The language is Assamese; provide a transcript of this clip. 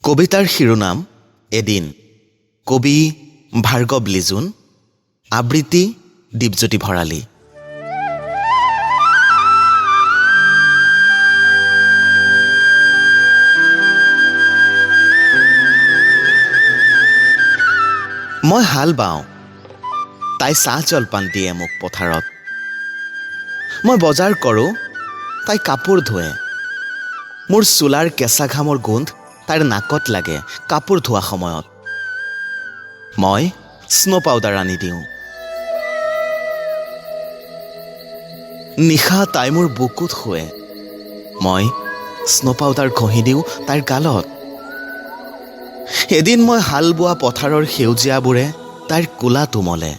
কবিতাৰ শিৰোনাম এদিন। কবি ভাৰ্গৱ লিজুন, আবৃত্তি দীপজ্যোতি ভৰালী। মই হাল বাওঁ, তাই চাহ জলপান দিয়ে মোক পথাৰত। মই বজাৰ কৰোঁ, তাই কাপোৰ ধোৱে। মোৰ চোলাৰ কেঁচা ঘামৰ গোন্ধ তাইৰ নাকত লাগে কাপোৰ ধোৱা সময়ত। মই স্ন' পাউডাৰ আনি দিওঁ। নিশা তাই মোৰ বুকুত শোৱে, মই স্ন' পাউডাৰ ঘঁহি দিওঁ তাইৰ গালত। এদিন মই হাল বোৱা পথাৰৰ সেউজীয়াবোৰে তাইৰ কোলাত ওমলে।